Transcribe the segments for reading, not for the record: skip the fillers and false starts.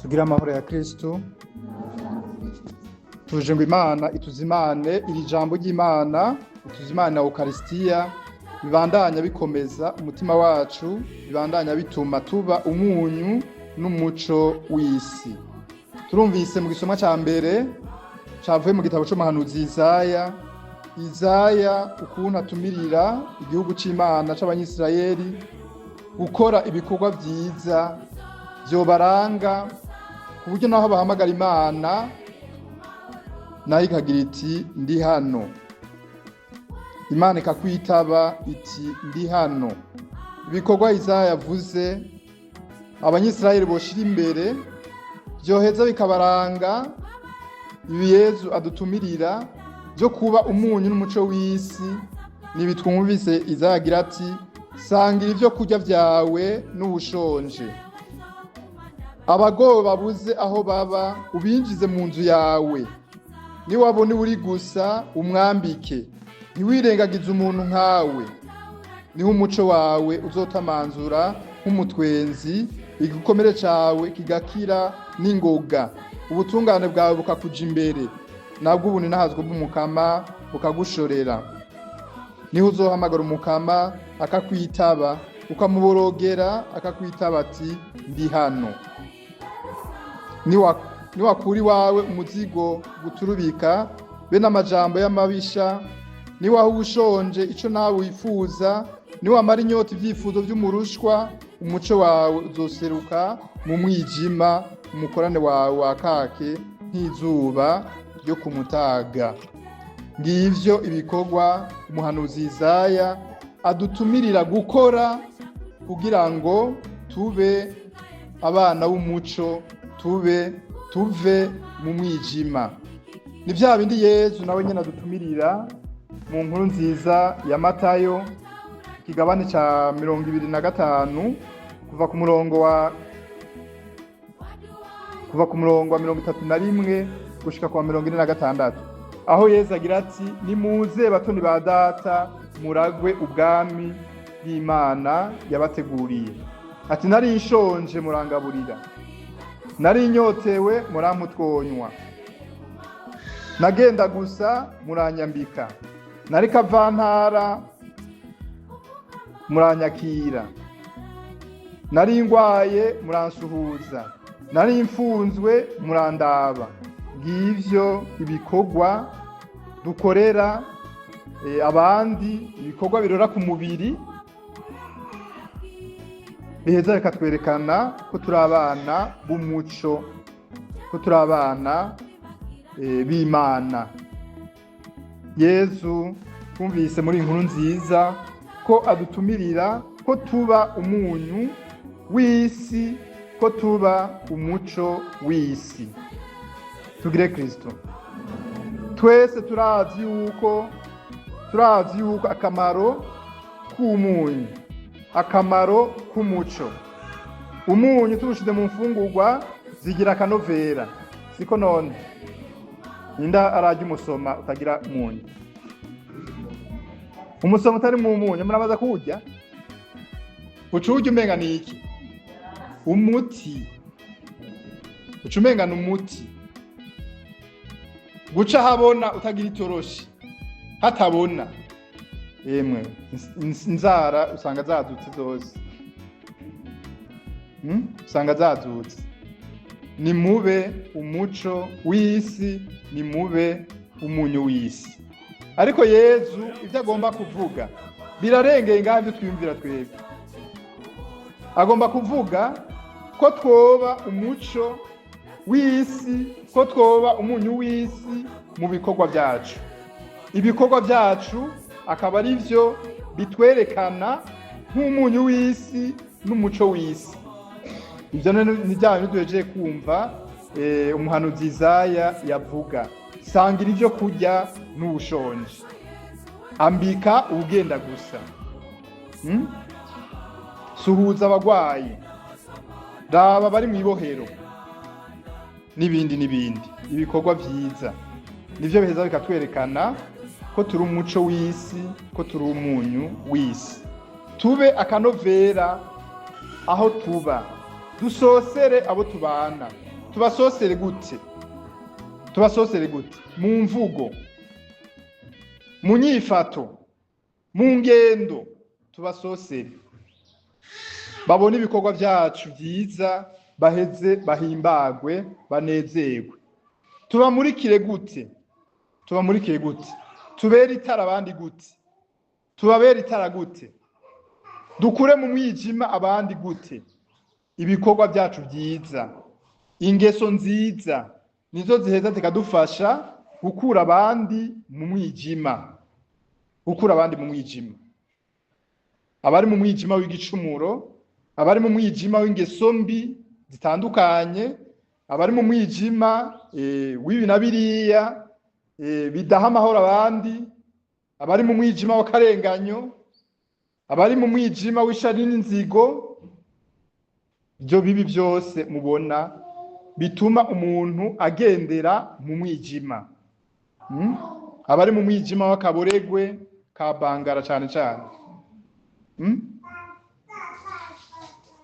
Tugire amahoro ya Kristo. Tuje ngo Imana ituzimane iri jambo ry'Imana, ituzimane Ukarisitiya, bibandanya bikomeza umutima wacu, bibandanya bituma tuba umunyu n'umuco w'isi. Turumvise mu gisomwa ca mbere cavuye mu gitabo c'umuhanuzi Izaya, Izaya ukuntu atumirira igihugu c'Imana c'Abanyisirayeli gukora ibikorwa vyiza vyobaranga, ku buryo naho bahamagara Imana nayo ikagira iti: "Ndi hano." Imana ikakwitaba iti: "Ndi hano." Ibikorwa Izaya yavuze Abanyisirayeli boshira imbere vyoheza bikabaranga, ibi Yezu adutumirira vyo kuba umunyu n'umuco w'isi, nibi twumvise Izaya agira ati: "Sangira ivyo kurya vyawe n'uwushonje, abagowe babuze aho baba ubinjize mu nzu yawe, niwabona uri gusa umwambike, ntiwirengagize umuntu nkawe. Niho umuco wawe uzotamanzura nk'umutwenzi, igikomere cawe kigakira n'ingoga, ubutungane bwawe bukakuja imbere, nabwo ubuninahazwa bw'Umukama bukagushorera. Niho uzohamagara Umukama akakwitaba, ukamuborogera akakwitaba ati: 'Ndi hano.' Niwakura iwawe umuzigo guturubika be n'amajambo y'amabisha, niwaha uwushonje ico nawe wifuza, niwamara inyota ivyifuzo vy'umurushwa, umuco wawe uzoseruka mu mwijima, umukorane wawe wakake nk'izuba ryo ku mutaga." Ngivyo ibikorwa umuhanuzi Izaya adutumirira gukora kugira ngo tube abana b'umuco, tube tuve mu mwijima. Ni vya bindi Yezu nawe nyene adutumirira mu nkuru nziza ya Matayo, ikigabane ca 25, kuva ku murongo wa 31 gushika ku wa 46, aho Yezu agira ati: "Nimuze batoni ba Data, muragwe ubwami bw'Imana yabateguriye." Ati: "Nari nshonje murangaburira, nari nyotewe muramputwonywa, nagenda gusa muranyambika, nari kavantara muranyakira, nari ngwaye muransuhuza, nari mfunzwe murandaba." Ngivyo ibikorwa dukorera abandi, ibikorwa birora ku mubiri biheza bikatwerekana ko turi abana b'umuco, ko turi abana b'Imana. Yezu twumvise muri inkuru nziza ko adutumirira ko tuba umunyu w'isi, ko tuba umuco w'isi. Tugire Kristo. Twese turazi yuko akamaro k'umunyu, akamaro k'umuco. Umunyu tuwushize mu mfungurwa zigira akanovera, siko none? Ninda ararya umusoma utagira umunyu? Umusoma utari mu munyu murabaza kuwurya, uca uwurya umenga ni iki? Umuti. Uca umenga ni umuti. Guca habona utagira itoroshi, hatabona, yemwe, inzara usanga zadutse zose. Usanga zadutse. Nimube umuco w'isi, nimube umunyu w'isi. Ariko Yezu ibyo agomba kuvuga birarengeye ngaho ibyo twiyumvira twebwe. Agomba kuvuga ko twoba umuco w'isi, ko twoba umunyu w'isi mu bikorwa byacu. Ibikorwa byacu akaba ari byo bitwerekana nk'umunyu w'isi n'umuco w'isi. Ibyo ni bya bintu duhejeje kumva umuhanuzi Izaya yavuga: sangira ibyo kurya n'ubushonje, ambika uwugenda gusa, Suhuza abagwayi, raba bari mu ibohero, n'ibindi n'ibindi. Ibikorwa vyiza nivyo biheza bikatwerekana ko turi umuco w'isi, ko turi umunyu w'isi. Tube akanovera aho tuba, dusosere abo tubana. Tubasosere gute? Tubasosere gute? Mu mvugo, mu nyifato, mu ngendo, tubasosere babone ibikorwa byacu byiza, baheze bahimbagwe, banezerwe. Tubamurikire gute? Tubamurikire gute? Tubere itara abandi gute? Tubabere itara gute? Dukure mu mwijima abandi gute? Ibikorwa byacu byiza, ingeso nziza, nizo ziheza zikadufasha gukura abandi mu mwijima, gukura abandi mu mwijima, abari mu mwijima w'igicumuro, abari mu mwijima w'ingeso mbi zitandukanye, abari mu mwijima w'ibi na biriya bidaha amahoro abandi, abari mu mwijima w'akarenganyo, abari mu mwijima w'ishari n'inzigo. Ibyo bibi byose mubona bituma umuntu agendera mu mwijima. Abari mu mwijima w'akaboregwe ka bangara cane cane.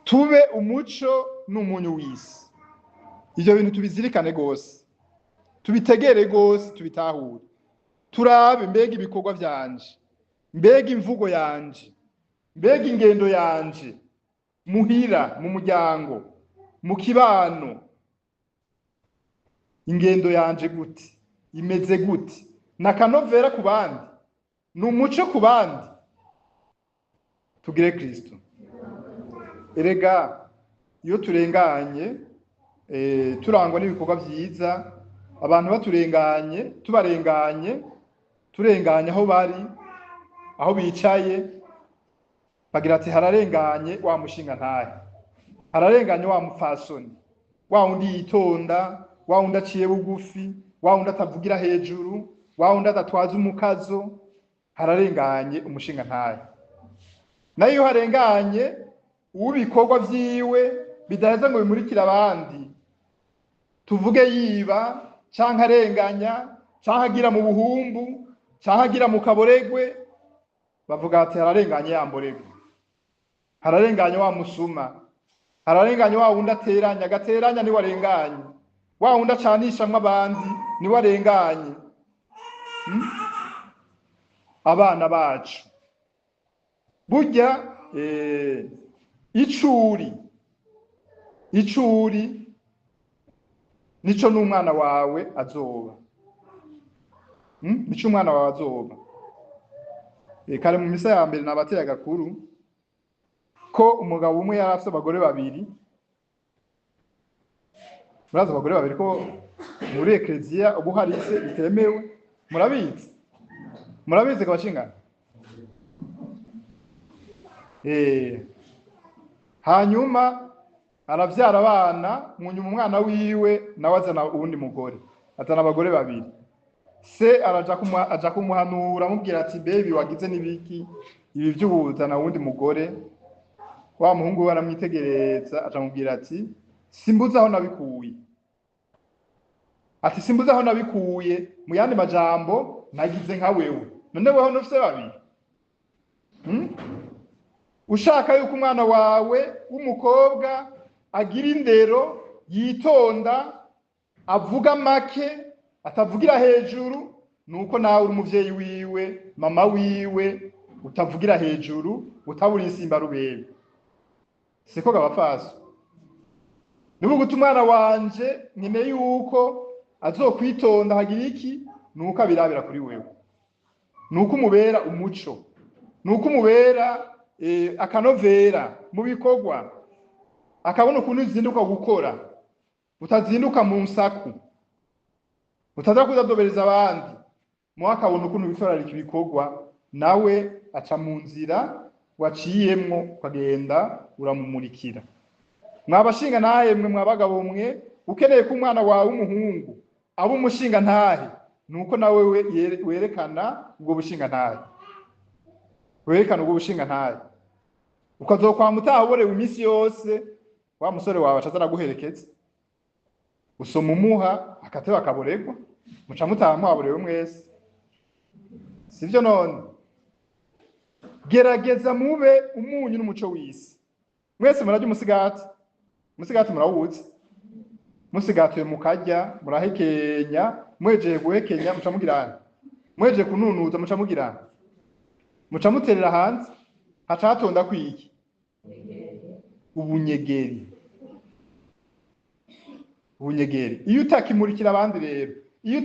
Tube umuco n'umunyu w'isi. Ivyo bintu tubizirikane gose, tubitegere gose, tubitahure, turabe: mbega ibikorwa vyanje, mbega imvugo yanje, mbega ingendo yanje muhira, mu muryango, mu kibano, ingendo yanje gute, imeze gute? Ni akanovera ku bandi? Ni umuco ku bandi? Tugire Kristo. Erega iyo turenganye turangwa n'ibikorwa vyiza, abantu baturenganye, tubarenganye, turenganye aho bari, aho bicaye, bagira ati: "Hararenganye wa mushinga ntahe, hararenganye wa mupfasoni, wa wundi yitonda, wa wundi aciye bugufi, wa wundi atavugira hejuru, wa wundi adatwaza umukazo, hararenganye umushinga ntahe." Nayo iyo harenganye uw'ibikorwa vyiwe bidaheza ngo bimurikire abandi, tuvuge yiba canke arenganya canke agira mu buhumbu canke agira mu kaboregwe, bavuga ati: "Hararenganye ya mboregwe, hararenganye wa musuma, hararenganye wa wundi ateranya agateranya, niwe arenganye, wa wundi acanishamwo abandi, niwe arenganye." Abana bacu burya, icuri icuri nico n'umwana wawe azoba. Nico umwana wawe azoba. Kare mu misa ya mbere nabateye agakuru ko umugabo umwe yari afise abagore babiri. Murazi abagore babiri ko muri ekleziya ubuharitse bitemewe? Murabizi? Murabizi kabashingana? Hanyuma aravyara abana, mu nyuma umwana wiwe nawe azana uwundi mugore, azana abagore babiri. Se araja aja kumuhanura, amubwira ati: "Baby, wagize n'ibiki ibi vy'ubuzana wundi mugore?" Wa muhungu we aramwitegereza, aca amubwira ati: "Simbuze aho nabikuye." Ati: "Simbuze aho nabikuye." Mu yandi majambo, nagize nka wewe. None weho ntufise babiri? Ushaka yuko umwana wawe w'umukobwa agira indero, yitonda, avuga make, atavugira hejuru, nuko nawe uri umuvyeyi wiwe, mama wiwe, utavugira hejuru, utabura insimba rubebe. Siko gabapfaso? Niba guta umwana wanje nkeneye yuko azokwitonda, hagira iki, nuko abirabira kuri wewe, nuko umubera umuco, nuko umubera akanovera mu bikorwa, akabona ukuntu uzinduka gukora, utazinduka mu nsaku, utaza kudadobereza abandi, mu akabona ukuntu witwararika ibikorwa, nawe aca mu nzira waciyemwo, ukagenda uramumurikira. Mwabashinga ntahe mwe, mwabagabo mwe, ukeneye ko umwana wawe w'umuhungu aba umushinga ntahe, nuko nawe werekana ubwo bushinga ntahe, werekana ubwo bushinga ntahe, ukazokwama utahaborewe iminsi yose. Wa musore wawe acaza araguherekeza, usoma umuha akateba akaboregwa, muca mutaha muhaborewe mwese, sivyo? None gerageza mube umunyu n'umuco w'isi. Mwese murarya umusigati? Umusigati murawuzi? Musigatuye mukarya, murahekenya, mwejeye guhekenya muca mugirana, mwejeje kununuza muca mugirana, muca muterera hanze, haca hatonda kwiki? Ubunyegeri. Ubunyegeri. Iyo utakimurikira abandi rero, iyo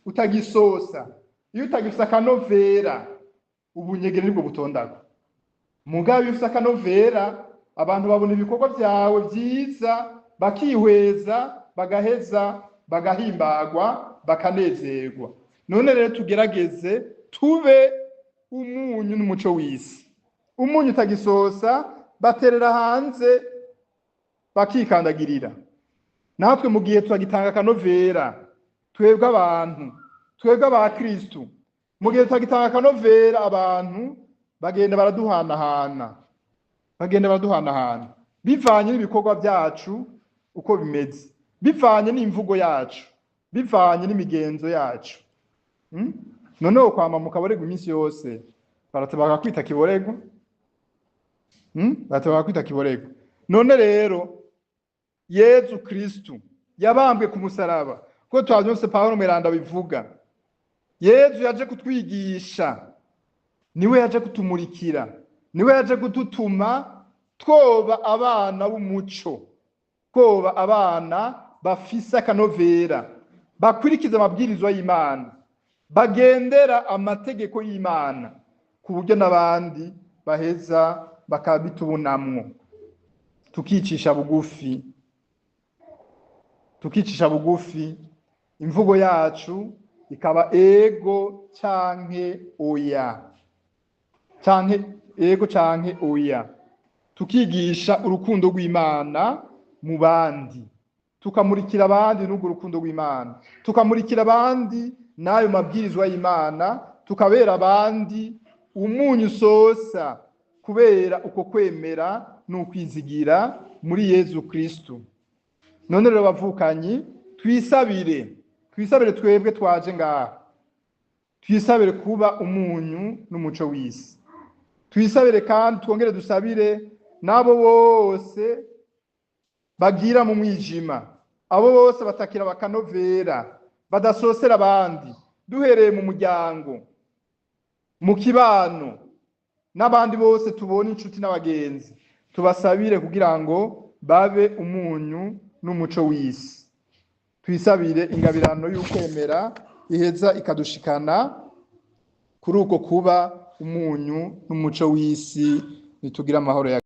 utagisosa, iyo utagifise akanovera, ubunyegeri nibwo butondako. Mugabo iyo ufise akanovera, abantu babona ibikorwa vyawe vyiza, bakihweza, bagaheza, bagahimbagwa, bakanezerwa. None rero tugerageze tube umunyu n'umuco w'isi. Umunyu utagisosa baterera hanze bakikandagirira. Natwe mu gihe tutagitanga akanovera, twebwe abantu, twebwe abakristu, mu gihe tutagitanga akanovera abantu bagenda baraduhanahana, bagenda baraduhanahana bivanye n'ibikorwa byacu uko bimeze, bivanye n'imvugo yacu, bivanye n'imigenzo yacu. Noneho kwama mu kaborego iminsi yose barateba bakakwita kiborego. Barateba bakakwita kiborego. None rero Yezu Kristu yabambwe ku musaraba, kuko twavyumvise Pawulo Mweranda bivuga. Yezu yaje kutwigisha, niwe yaje kutumurikira, niwe yaje kudutuma twoba abana b'umuco, twoba abana bafise akanovera, bakurikiza amabwirizwa y'Imana, bagendera amategeko y'Imana, ku buryo n'abandi baheza bakabitubonamwo. Tukicisha bugufi, tukicisha bugufi, imvugo yacu ikaba ego canke oya, canke ego canke oya. Tukigisha urukundo rw'Imana mu bandi, tukamurikira abandi n'urwo rukundo rw'Imana, tukamurikira abandi n'ayo mabwirizwa y'Imana, tukabera abandi umunyu usosa kubera uko kwemera n'ukwizigira muri Yezu Kristu. None rero bavukanyi, twisabire, twisabire twebwe twaje ngaha, twisabire kuba umunyu n'umuco w'isi. Twisabire kandi twongere dusabire n'abo bose bagira mu mwijima, abo bose batakira bakanovera, badasosera abandi, duhereye mu muryango, mu kibano, n'abandi bose tubona inshuti n'abagenzi, tubasabire kugira ngo babe umunyu n'umuco w'isi. Twisabire ingabirano y'ukwemera iheza ikadushikana kuri uko kuba umunyu n'umuco w'isi, nitugira amahoro ya